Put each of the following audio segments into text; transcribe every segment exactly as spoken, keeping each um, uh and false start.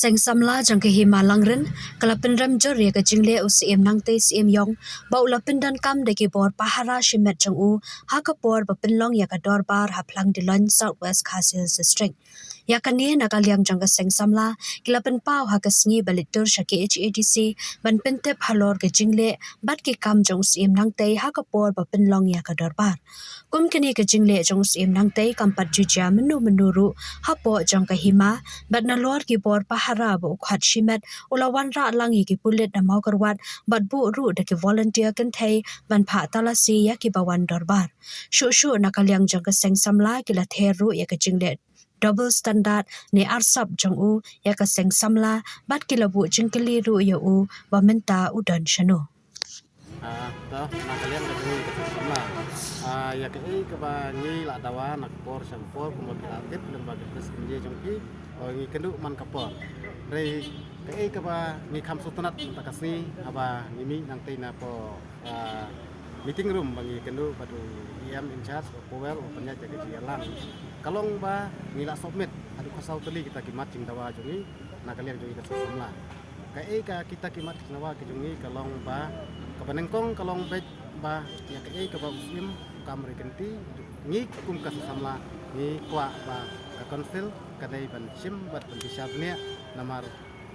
Seng samla jong ka Hima Langrin ka la pynrem jur ïa ka jingleh u Syiem Nangtei Syiem Ïong ba u la pyndonkam da ki bor pahara shimet jong u ha ka por ba pynlong ïa ka dorbar ha Phlangdilloin, South West Khasi Hills District. Ïa kane na ka liang jong ka seng samla ki la pynpaw ha ka sngi ba leit tur sha K H A D C ban pyntip halor ka jingleh bad ki kam jong u Syiem Nangtei ha ka por ba pynlong ïa ka dorbar. Kum kane ka jingleh jong u Syiem Nangtei kam pat ju jia mynno mynno ruh hapoh jong ka hima, bad nalor ki bor pahara ba u khot shimet u la wanrah lang ïa ki pulit na Mawkyrwat bad buh ruh da ki volunteer kynthei ban phah talasi ïa kiba wan dorbar. Shuh shuh na ka liang jong ka seng samla ki la ther ruh ïa ka jingleh double standard ne arsap jong u ïa ka seng samla bad ki la buh jingkylli ruh ïa u ba mynta u don shano. Ah, to, na ka liang ka jong ngi ka seng samla. Ah, ïa kaei kaba ngi la dawa na ka por sha ka por kumba ki la tip lyngba ka press conference jong ki, oh, ngi kynduh man ka por. Hynrei kaei kaba ngi kham sngewtynnat mynta ka sngi haba ngi mih nangtei na poh, ah, meeting room ba ngi kynduh bad u E M in charge, u Powell, u pynïaid ïa ka jingïalang. Ka long ba ngi la submit haduh khatsaw tylli kita ki mat jingdawa jong ngi na ka liang jong ngi ka seng samla. Kaei ka kita ki mat jingdawa ki jong ngi ka long ba, kaba nyngkong ka long beit ba ïa kaei kaba u Syiem u kam ri kynti, ngi kum ka seng samla ngi kwah ba ka council ka dei ban shim bad ban bishar bniah, namar,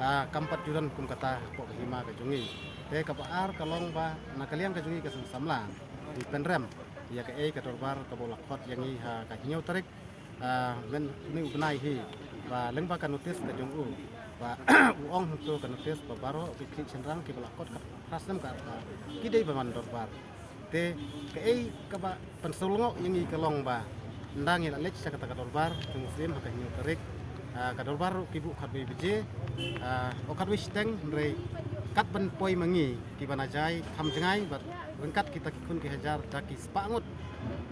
ah, kam pat ju don kum kata hapoh ka hima ka jong ngi. Te kaba ar ka long ba na ka liang ka jong ngi ka seng samla ngi pynrem ïa kaei ka dorbar kaba u la khot ïa ngi ha ka hynñiew tarik, ah, mynne u bnai hi, ba lyngba ka notice ka jong u, ba u ong hangto ka notice ba baroh ki khlieh shynrang kiba la khot ka phra snem ka rta ki dei ban wan dorbar. Te kaei kaba pynsngewlyngngoh ïa ngi ka long ba ynda ngi la leit sha kata ka dorbar jong u Syiem ha ka hynñiew tarik, ah, ka dorbar ruh ki buh khatwei baje, ah, oh, khatwei shiteng, hynrei kat ban poi ma ngi kiba na jai kham jngai bad ryngkat kita ki khun ki hajar da ki spah ngut.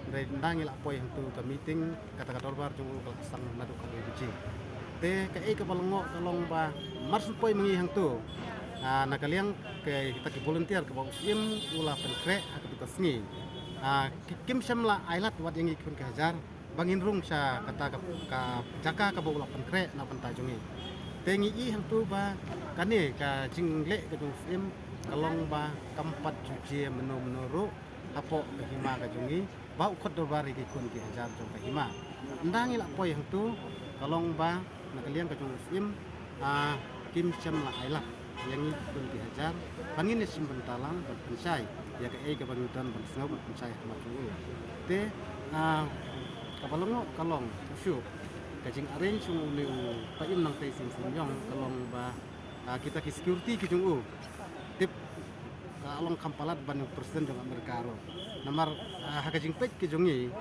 Hynrei ynda ngi la poi hangto ka meeting, kata ka dorbar jong u ka la sdang naduh khatwei baje. Te kaei kaba lyngngoh ka long ba mar shu poi ma ngi hangto, ah, na ka liang kita ki volunteer kaba u Syiem u la pynkhreh ha katu ka sngi, ah, ki, kim shym la ailad wat ïa ngi ki khun ki hajar ba ngin rung sha kata ka, ka jaka kaba u la pynkhreh na bynta jong ngi. Te ngi i hangto ba kane ka jingleh ka jong u Syiem ka long ba kam pat ju jia mynno mynno ruh hapoh ka hima ka jong ngi ba u khot dorbar ïa ki khun ki hajar jong ka hima. Ynda ngi la poi hangto ka long ba na ka liang ka jong u Syiem, ah, kim shym la ailad ïa ngi ki khun ki hajar ba ngin ïashim bynta lang ban pynshai ïa kaei kaba ngi don ban sngew ban pynshai ha khmat jong u. Te, ah, kaba lyngngoh ka long shuh shuh ka jingarrange jong une u Paiem Nangtei Syiem Syiem Ïong ka long ba, ah, kita ki security ki jong u, tip ka long kham palat ban u president jong America ruh. Namar, ah, ha ka jingpeit ka jong ngi,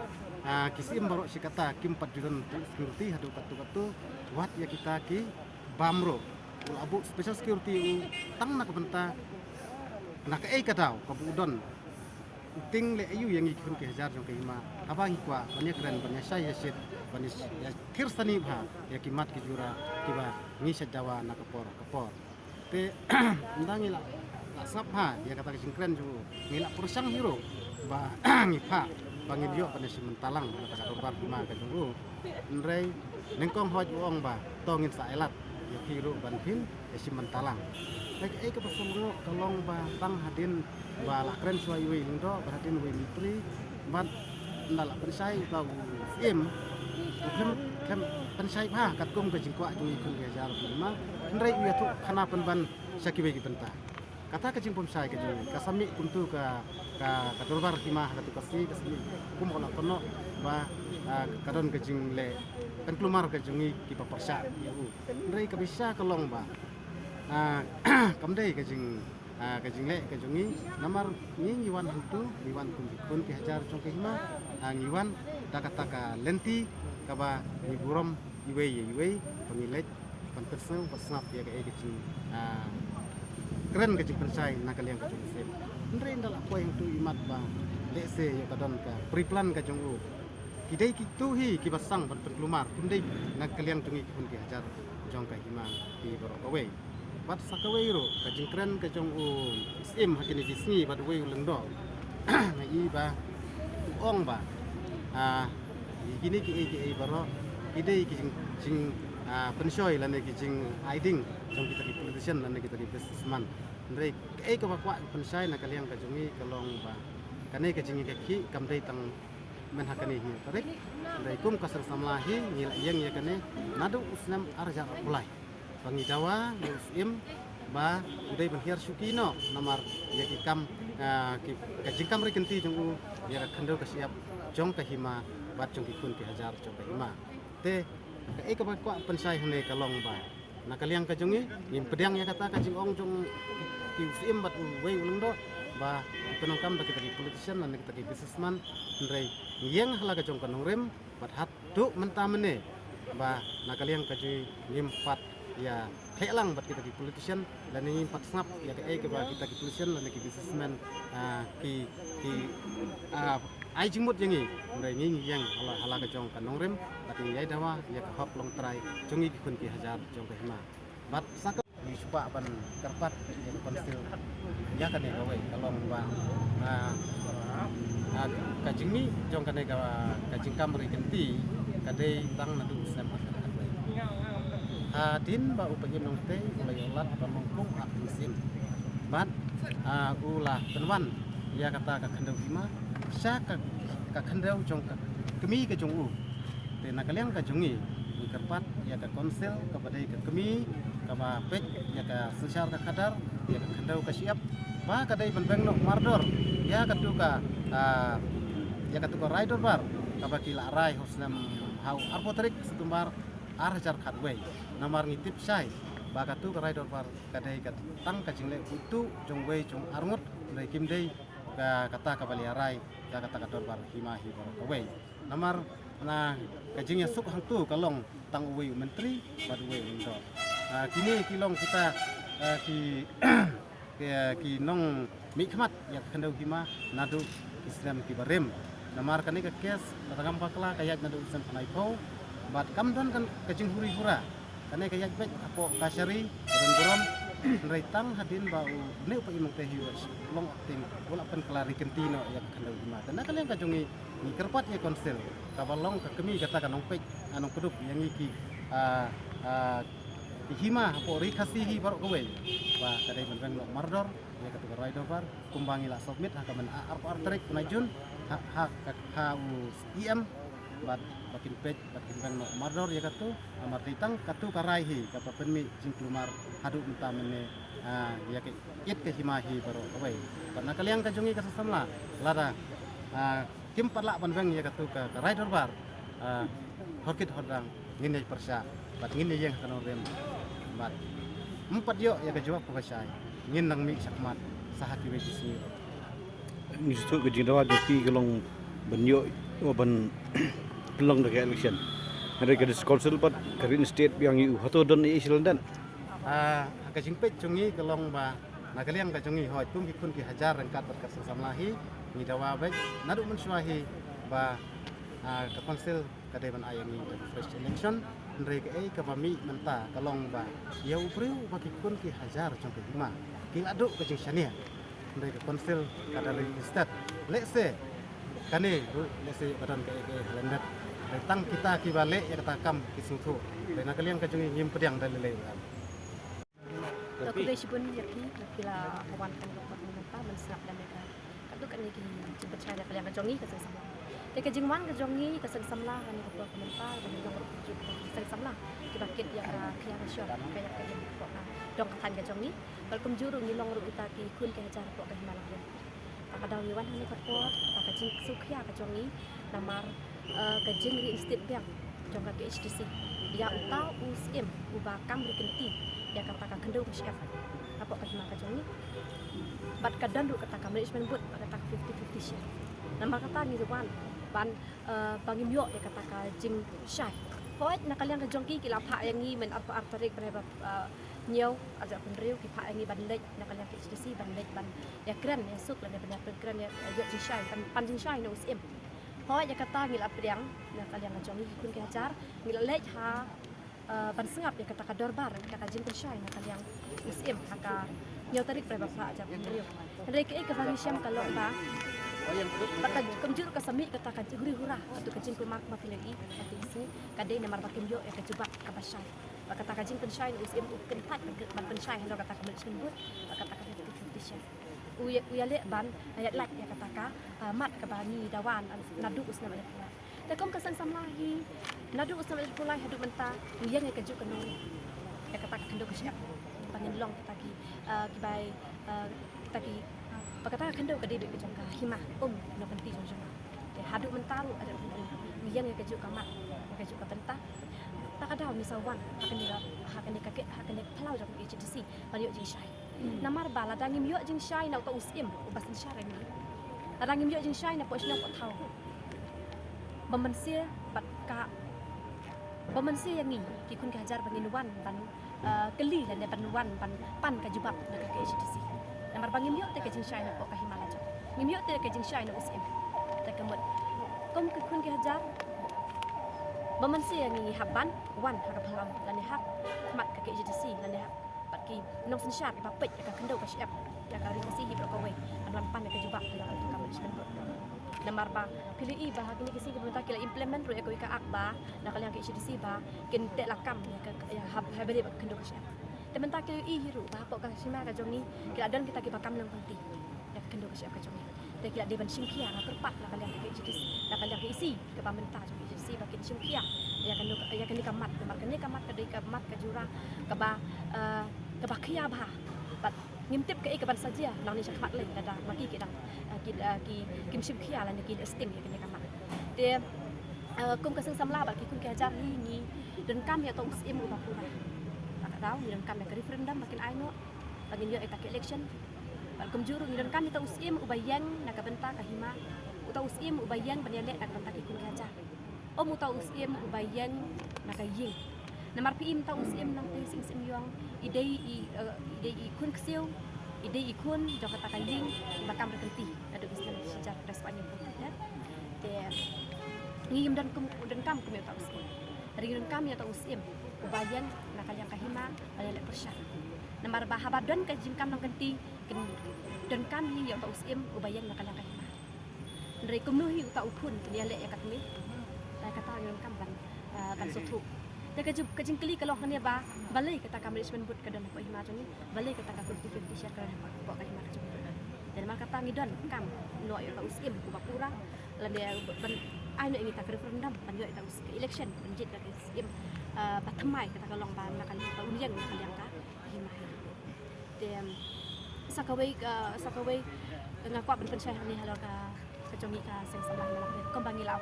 ah, ki Syiem baroh shi katta kim pat ju don security haduh katto katto, wat ïa kita ki bam ruh u la buh special security u tang na ka bynta na kaei ka daw kaba u don u tieng leh aïu ïa ngi ki khun ki hajar jong ka hima haba ngi kwah ban ïakren, ban ïashai ïashit, ban ïa, ïathir sani bha ïa ki mat ki jura kiba ngi shait dawa na ka por ka por. Te ynda ngi la, la sngap bha ïa kata ka jingkren jong u, ngi la pyrshang hi ruh ba ngi phah ba ngin ïoh ban ïashim bynta lang ha kata ka dorbar hima ka jong u. Hynrei nyngkong hooid u ong ba to ngin sa ailad ïa phi ruh ban phin ïashim bynta lang. Te kaei kaba sngewlyngngoh ka long ba tang hadien ba la kren shuwa iwei i lyngdoh bad hadien iwei i myntri bad ynda la pynshai uta u Syiem u khlem, khlem pynshai bha katkum ka jingkwah jong ngi khun ki hajar hima, hynrei u ïathuh khana pynban sha kiwei ki bynta. Kata ka jingpynshai ka jong ngi ka sa mih kumto ka, ka, ka dorbar hima ha katu ka sngi, ka sa mih kum u la kynnoh ba, ah, ka don ka jingleh pynkulmar ka jong ngi kiba pyrshah ïa u. Hynrei kaba shisha ka long ba, ah, kam dei ka jing, ah, ka jingleh ka jong ngi, namar ngi, ngi wan hangto, ngi wan kum ki khun ki hajar jong ka hima, ah, ngi wan da kata ka lynti kaba ngi burom iwei ïa iwei ba ngi leit ban pynsngew, ban sngap ïa kaei ka jing, ah, kren ka jingpynshai na ka liang ka jong u Syiem. Hynrei ynda la poi hangto i mat ba lehse ïoh ka don ka pre-plan ka jong u. Ki dei kito hi kiba sdang ban pynkulmar, kim dei na ka liang jong ngi ki khun ki hajar jong ka hima hi baroh kawei. Bad sa kawei ruh ka jingkren ka jong u Syiem ha kine ki sngi bad uwei u lyngdoh, nga i ba u ong ba, ah, kine kiei kiei baroh ki dei ki jing, jing ah, pynshoi lane ki jingaiding jong kita ki politician lane kita ki businessman. Hynrei kaei kaba kwah pynshai na ka liang ka jong ngi ka long ba kane ka jingïakynduh kam dei tang mynta ha kane hi tarik. Hynrei kum ka seng samla hi ngi la ïeng ïa kane naduh u snem ar hajar arphew lai. Ba ngi dawa ïa u Syiem ba u dei ban hiar shuki noh namar ïa ki kam, ah, ki, ka jingkam ri kynti jong u ïa ka khyndew ka shyiap jong ka hima bad jong ki khun ki hajar jong ka hima. Te kaei kaba kwah pynshai hangne ka long ba na ka liang ka jong ngi ngim pdiang ïa kata ka jingong jong ki u Syiem bad uwei u Lyngdoh ba pyndonkam da kita ki politician lane kita ki businessman. Hynrei ngi ïeng ha la ka jong ka nongrim bad haduh mynta mynne ba na ka liang ka jong ngi ngim pat ïa theh lang bad kita ki politician lane ngim pat sngap ïa kaei kaba kita ki politician lane ki businessman, ah, ki, ki, ah, ai jingmut ïa ngi. Hynrei ngi ngi ïeng ha la, ha la ka jong ka nongrim bad ngi ïai dawa ïa ka hok longtrai jong ngi ki khun ki hajar jong ka hima. Bad sa ka ngi shu kwah ban kyrpad ïa ka council ïa kane kawei ka long ba, ah, ah, ka jingmih jong kane ka, ka jingkam ri kynti ka dei tang naduh u snem ar hajar khatwei. Hadien ba u Paiem Nongtei u la ïoh lad ban long kum u Syiem bad, ah, u la pynwan ïa kata ka khyndew hima sha ka, ka khyndew jong ka kmie ka jong u. Te na ka liang ka jong ngi ngi kyrpad ïa ka council kaba dei ka kmie kaba peit ïa ka synshar ka khadar ïa ka khyndew ka shyiap ba ka dei ban beng noh mardor ïa katu ka, ah, ïa katu ka rai dorbar kaba ki la rai ha u snem ha u arphew tarik September ar hajar khatwei. Namar ngi tip shai ba katu ka rai dorbar ka dei ka tang ka jingleh buit jong uwei jong arngut, hynrei kim dei ka kata kaba la rai ïa kata ka dorbar hima hi baroh kawei. Namar na ka jingïasuk hangtu ka long tang uwei u myntri bad uwei u Lyngdoh. Ah, kine ki long kita, ah, ki, ki, ki nongmihkhmat ïa ka khyndew hima naduh ki snem kiba rim. Namar kane ka kes la tangam bakla ka ïaid naduh u snem khyndaiphew bad kam don ka jinghuri hura. Kane ka ïaid beit hapoh kashari ka don burom. Hynrei tang hadien ba une u Paiem Nongtei hi u long acting u la pynkylla ri kynti noh ïa ka khyndew hima. Te na ka liang ka jong ngi ngi kyrpad ïa ka council kaba long ka kmie kata ka nongpeit, ah, nongkdup ïa ngi ki, ah, ah, ki hima hapoh ri Khasi hi baroh kawei ba ka dei ban beng noh mardor ïa katu ka rai dorbar kumba ngi la submit ha ka mynta arphew ar tarik u bnai Jun ha, ha, ha, ha u E M bad ba kin peit bad kin beng noh mardor ïa katu. Namar dei tang katu ka rai hi kaba pynmih jingkulmar haduh mynta mynne, ah, ïa ka ïit ka hima hi baroh kawei. Bad na ka liang ka jong ngi ka seng samla lada, ah, kim pat lah ban beng ïa katu ka, ka rai dorbar, ah, horkit hordang ngin ïai pyrshah bad ngin ïai ïeng ha ka nongrim bad ym pat ïoh ïa ka jubab kaba shai ngin nang mih shakhmat sa ha kiwei ki sngi. Ngi sngewthuh ka jingdawa jong phi ka long ban ïoh, ïoh ban pynlong da ka election. Hynrei ka District Council pat ka reinstate biang ïa u, hato don ei ei shi lyndet? Ah, ha ka jingpeit jong ngi ka long ba na ka liang ka jong ngi hooid kum ki khun ki hajar ryngkat bad ka seng samla hi ngi dawa beit naduh mynshuwa hi ba, ah, ka council ka dei ban ai ïa ngi da ka fresh election. Hynrei kaei kaba mih mynta ka long ba ïa u briew ba ki khun ki hajar jong ka hima ki la duh ka jingshaniah. Hynrei ka council ka da reinstate. Lehse kane ruh lehse ba don kaei kaei ha lyndet. Hynrei tang kita kiba leh ïa kata ka kam ki sngewthuh. Hynrei na ka liang ka jong ngi ngim pdiang da lei lei. To khublei shibun ïa phi ba phi la wan kane ka por mynta ban sngap da ka, katto katne ki jingpynshai na ka liang ka jong ngi ka seng samla. Te ka jingwan ka jong ngi ka seng samla kane ka por mynta ka long ruh ka seng samla kiba kit ïa ka khia ka shor ka ïa ka im ka dong ka thaiñ ka jong ngi. Bad kumjuh ruh ngi long ruh kita ki khun ki hajar hapoh ka hima Langrin. Ta ka daw ngi wan hangne ka por, ta ka jingsngewkhia ka jong ngi namar, eh, ka jingreinstate biang jong ka K H A D C ïa uta u Syiem uba kam ri kynti ïa kata ka khyndew ka shyiap hapoh ka hima ka jong ngi. Bad ka don ruh kata ka management board bad kata ka fifty fifty share. Namar kata ngi wan ban, eh, ba ngim ïoh ïa kata ka jingshai. Hooid na ka liang ka jong ki ki la phah ïa ngi mynta arphew ar tarik bnai ba, eh, hynñiew arhajar arphew hynriew ki phah ïa ngi ban leit na ka liang K H A D C ban leit ban ïakren ïasuk lane ban ïakren ïa, ïa jingshai, ban pan jingshai na u Syiem. Hooid ïa kata ngi la pdiang na ka liang ka jong ngi ki khun ki hajar ngi la leit ha, eh, ban sngap ïa kata ka dorbar ïa ka jingpynshai na ka liang u Syiem ha ka hynñiew tarik bnai ba phra arhajar arphew hynriew. Hynrei kaei kaba ngi shem ka long ba Bad ka kumjuh ka sa mih kata ka jingri hura, kata ka jingkulmar kumba phi la ïohi ha kine ki sngi, ka dei namar ba kim ïoh ïa ka jubab kaba shai. Bad kata ka jingpynshai na u Syiem u kyntait ban pynshai halor kata ka management board, bad kata ka fifty fifty share. U ïa, u ïaleh ban ïaid lait ïa kata ka, ah, mat kaba ngi da wan naduh u snem ar hajar arphew lai. Te kum ka seng samla hi, naduh u snem ar hajar arphew lai haduh mynta, ngi ïeng ïa kajuh ka nongrim ïa kata ka khyndew ka shyiap ba ngin long kita ki, ah, ki bai, ah, kita ki, ba kata ka khyndew ka dei beit ka jong ka hima um nongkynti jong jong. Te haduh mynta ruh, haduh mynta ngi ïeng ïa kajuh ka mat, ïa kajuh ka bynta. Ta ka daw ngi sa wan ha kane ka, ha kane ka, ha kane ka phyllaw jong ka H A D C ban ïoh jingshai. Namar ba lada ngim ïoh jingshai na uta u Syiem uba synshar ïa ngi, lada ngim ïoh jingshai na poh shnong poh thaw, ba mynsiem bad ka, ba mynsiem ïa ngi ki khun ki hajar ba ngin wan ban, eh, kylli lane ban wan ban pan ka jubab na ka H A D C. Namar ba ngim ïoh te ka jingshai na poh ka hima lajong, ngim ïoh te ka jingshai na u Syiem. Te ka mut kum ki khun ki hajar, ba mynsiem ïa ngi ngi hap ban wan ha ka phyllaw lane ha khmat ka H A D C lane ha bad ki nongsynshar kiba peit ïa ka khyndew ka shyiap ïa ka Ri Khasi hi baroh kawei, ban wan pan ïa ka jubab ïa ka management board. Namar ba phi la ïohi ba ha kine ki sngi kiba mynta ki la implement ruh ïa kawei ka act ba na ka liang ka H A D C ba kin teh lakam ïa ka, ïa ha, ha ba dei bad ka khyndew ka shyiap. Te mynta ki la ïohi hi ruh ba hapoh ka hima ka jong ngi ki la don kita kiba kam nongkynti ïa ka khyndew ka shyiap ka jong ngi. Te ki la dei ban shim khia na kyrpad na ka liang ka H A D C, na ka liang ka E C kaba mynta jong ka H A D C ba kin shim khia ïa kane, ïa kane ka mat, namar kane ka mat ka dei ka mat ka jura kaba, eh, kaba khia bha. Bad ngim tip kaei kaban sa jia nangne shakhmat lei lada ma ki ki dang, eh, ki, eh, ki, kim shim khia lane ki leh sting ïa kane ka mat. Te, eh, kum ka seng samla bad ki khun ki hajar hi ngi donkam ïa uta u Syiem uba pura. Ta ka daw ngi donkam ïa ka referendum ba kin ai noh, ba ngin ïoh ïa ka election. Bad kumjuh ruh ngi donkam ïa uta u Syiem uba ïeng na ka bynta ka hima, uta u Syiem uba ïeng ban ïaleh na ka bynta ki khun ki hajar. Ym uta u Syiem uba ïeng na ka ïing. Namar phi i mynta u Syiem nangtei Syiem Syiem Ïong i dei i, eh, i dei i khun ksiew, i dei i khun jong kata ka ïing iba kam rkynti naduh ki snem shi hajar phra spah hynñiew phew. Te ngi ngim don kum, donkam kum ïa uta u Syiem. Hynrei ngi donkam ïa uta u Syiem uba ïeng na ka liang ka hima ban ïaleh pyrshah. Namar ba haba don ka jingkam nongkynti kin donkam hi ïa uta u Syiem uba ïeng na ka liang ka hima. Hynrei kumno hi uta u khun un ïaleh ïa katne? Te kata ngi donkam ban, ah, ban sngewthuh. Te ka jing, ka jingkylli ka long hangne ba balei kata ka management board ka don hapoh hima jong ngi, balei kata ka fifty fifty share ka don hapoh ka hima ka jong ngi. Te namar kata ngi donkam noh ïa uta u Syiem uba pura lane ban ai noh ïa ngi ta ka referendum ban ïoh ïa uta u Syiem, ka election ban jied ïa ka Syiem, ah, ba thymmai kata ka long ba na ka liang, ba un ïeng na ka liang ka hima hi. Te sa kawei, ah, sa kawei nga kwah ban pynshai hangne halor ka, ka jong ngi ka seng samla Hima Lapher. Kumba ngi la,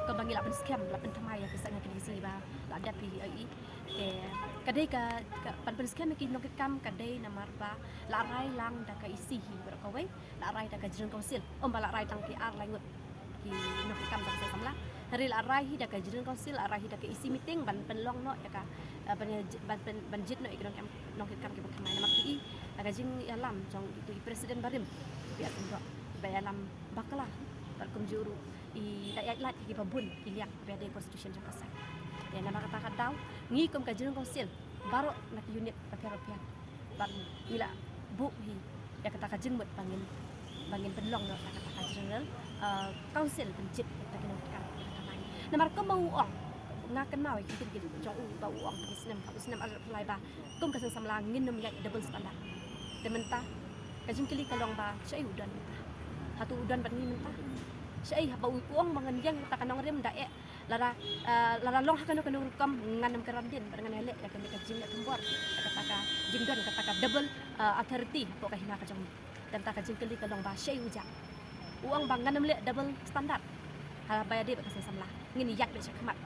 kumba ngi la pynskhem, la pynthymmai ïa ki seng ha kine ki sngi ba la dep hi, eh, i. Te ka dei ka, ka ban pynskhem ïa ki nongkitkam ka dei namar ba la rai lang da ka E C hi baroh kawei, la rai da ka General Council. Ym ba la rai tang ki ar lai ngut ki nongkitkam jong ka seng samla. Hynrei la rai hi da ka General Council, la rai hi da ka E C meeting ban pynlong noh ïa ka, eh, ban ïa, ban pyn, ban jied noh ïa ki nongkitkam, nongkitkam kiba thymmai. Namar phi i, eh, ka jingïalam jong itu i president barim, Pi Arphew Doh, ba ïalam bakla bad kumjuh ruh i da ïaid lait ïa kiba bun ki liang ba ïadei constitution jong ka seng. Te namar kata ka daw ngi kum ka General Council baroh na ki unit bapher bapher bad ngi la buh hi ïa kata ka jingmut ba ngin, ba ngin pynlong noh ïa kata ka General, eh, Council ban jied ïa kita ki nongkitkam kiba thymmai. Namar kumba u ong, nga kynmaw ïa ki ktien jong u ba u ong ha u snem, ha u snem ar hajar arphew lai ba kum ka seng samla ngin ym ïaid double standard. Te mynta ka jingkylli ka long ba shaei u don mynta? Hato u don bad ngi mynta? Shaei haba u ong ba ngan ïeng ha kata ka nongrim da eh lada, eh, lada long ha kano kano rukom ngan ym kyrandin bad ngan ïaleh ïa kane ka jingleh thombor, ïa kata ka jingdon kata ka double, eh, authority hapoh ka hima ka jong ngi. Te mynta ka jingkylli ka long ba shaei u jah. U ong ba ngan ym leh double standard. Haba ïadei bad ka seng samla ngin ïaid beit shakhmat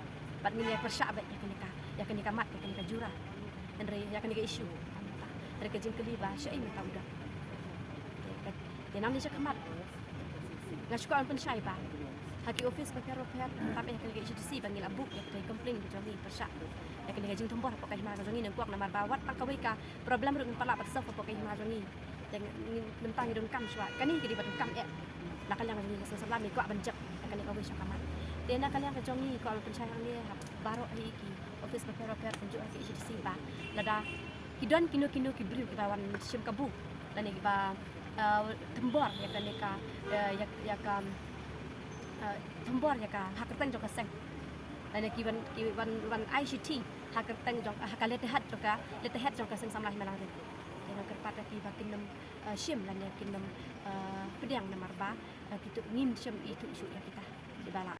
bad ngin ïa pyrshah beit ïa kane ka, ïa kane ka mat, ïa kane ka jura. Hynrei ïa kane ka issue mynta, hynrei ka jingkylli ba shaei mynta u don. Te ka, te nangne shakhmat nga shu kwah ban pynshai ba ha ki office bapher bapher, tam eh ha kane ka H A D C ba ngi la buh ïa kata ka complaint ka jong ngi pyrshah ïa kane ka jingthombor hapoh ka hima ka jong ngi, nyngkong namar ba wat tang kawei ka problem ruh ngim pat lah ban solve hapoh ka hima jong ngi. Te ngi, mynta ngi donkam shuwa kane ka dei ba donkam eh. Na ka liang ka jong ngi ka seng samla ngi kwah ban jop ïa kane kawei sha ka mat. Te na ka liang ka jong ngi kwah ban pynshai hangne ha baroh hi ki office bapher bapher kumjuh ha ki H A D C ba lada ki don kino kino ki briew kiba wan shim kabu lane kiba, eh, thombor ïa kane ka, eh, ïa, ïa ka, eh, thombor ïa ka ha kyrteng jong ka seng. Lane ki wan, ki wan, wan ai shithi ha kyrteng jong, ha ka letterhead jong ka, letterhead jong ka Seng Samla Hima Langrin. Ïa nga kyrpad ïa ki ba kin nym, eh, shim lane kin nym, eh, pdiang namar ba, eh, kito ngin shym ithuh shuh ïa kita. Kiba lah.